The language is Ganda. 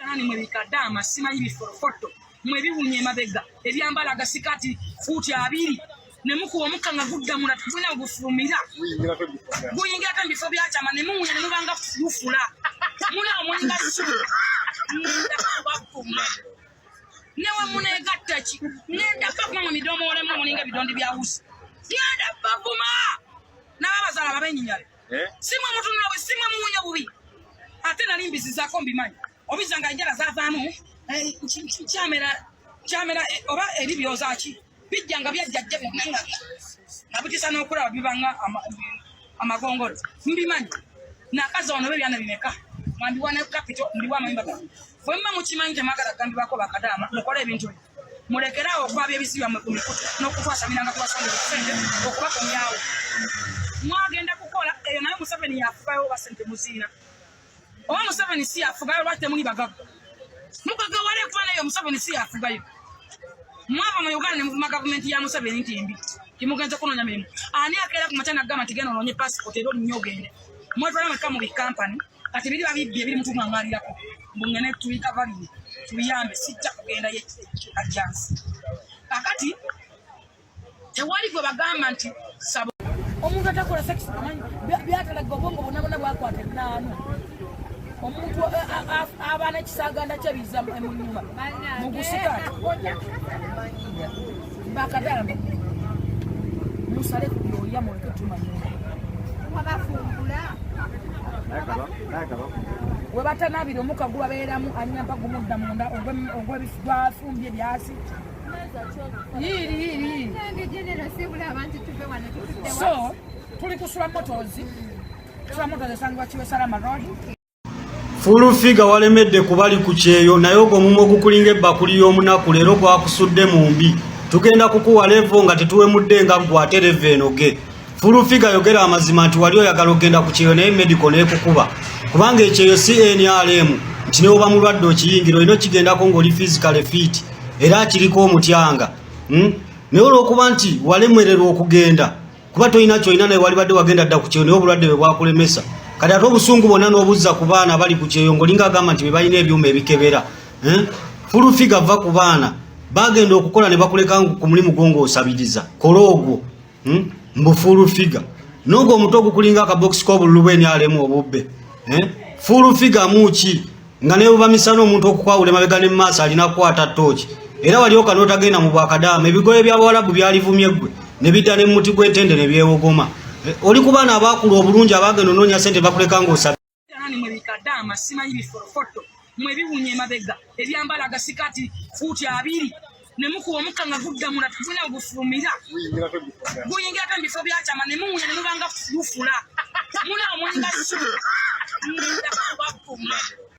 Nani mwe bikadaama simanyi biforofoto mwe biwunya emabega ebyambala agasikati fuuti 20 ne mukuba omukka nga gudda munda tegulina gufulumira guyingirako mu bifo byakyama ne muwunya ne mubanga lufula muli awo mulinga ngenda kubavuma newe muneegatta ki ngenda bavuma mu midomoolemu mulinga ebidondi bya wusi ngenda bavuma n'abazaala babenyinyale. Eh? Simwe mutunula bwe simwe muwunya bubi ate nali mbizizako mbimanyi obiza nga enjala zavaamu eh, kyamera kyamera eh, oba eri byoza ki bijja nga byajjajja byonna nga nga bitisa n'okulaba bibanga amagongolo mbimanyi nakazi wano bebyana bimeka mwambiwa ne capital mbiwa amayumba gange bwe muba mukimanyi temwagala kugambibwako bakadaama mukole ebintu byo mulekere awo okwabya ebizibu byammwe ku mikutu n'okutwasamira nga tubasondera sente okubakomyawo mwagenda kukola eyo naye Museveni yafugayo oba sente muziina oba Museveni si yafugayo lwaki temuli bagagga mugagawale kuba naye Museveni si yafugayo mwava mu Uganda ne muvuma gavumenti ya Museveni nti mbi timugenze kunoonya mirimu ani akeera ku makya nagamba nti genda onoonye passport era olinnyo ogende mwetwala mwekka mu bikampani kati biri babibbye biri mutuŋaŋalirako mbu ngene tubikavalire tubiyambe sijja kugenda kajjansi kakati tewali gwe bagamba nti sabo omuntu atakola sex amanyi byatalaga obwongo bwonna bwonna bwakwata ennaano omuntu abaana ekisaganda kyebiza munyuma mugusikaati bakadamba musale ku byoya muleke tumanya webatanabira omuka gubabeeramu anyampa gumudda munda ogwafumbye byasi yiri yiri so tuli kusula motozi kusula motozi esangibwa kiwesalama road. Full figure walemedde kubali ku kyeyo naye ogwo omumwa ogukulinga ebbakuli y'omunaku leero gwakusudde mu mbi. Tugenda kukuwa levo nga tetuwemudde nga ggwe ate levo enoge. Full figure yogera amazima nti wali oyagala okugenda ku kyeyo naye medical n'ekukuba kubanga ekyeyo si NRM nti ne woba mulwadde okiyingira olina okigendako ng'oli physically fit era akiriko omutyanga. Naye olw'okuba nti walemererwa okugenda kuba tolina kyolina naye walibadde wagenda dda ku kyeyo naye obulwadde bwe bwakulemesa kati ate obusungu bwonna n'obuzza ku baana abali ku kyeyo ng'olinga agamba nti be balina ebyuma ebikebera eh? Full figure va ku baana bagenda okukola ne bakuleka ku mulimu gwo ng'osabiriza kola ogwo Mbu full figure n'ogwo omutwe ogukulinga akabokisi k'obululu bw'NRM obubbe eh? Full figure muuki nga nebuba misana omuntu okukwawula emabega ne maaso alina kukwata ttooki era walyoka n'otagenda mu bwakadaama ebigoye by'abawalabu byalivumye ggwe ne bidda ne mu muti gw'entende ne byewogoma eh, oli ku baana abaakula obulungi abaagenda onoonya ssente bakuleka ng'osaba nani mwe bikadaama simanyi biforofoto mwe biwunya emabega ebyambala agasikati fuuti 20 ne mukuba omukka nga gudda munda tegulina gufulumira guyingirako mu bifo byakyama ne muwunya ne mubanga lufula muli awo mulinga ngenda kubavuma.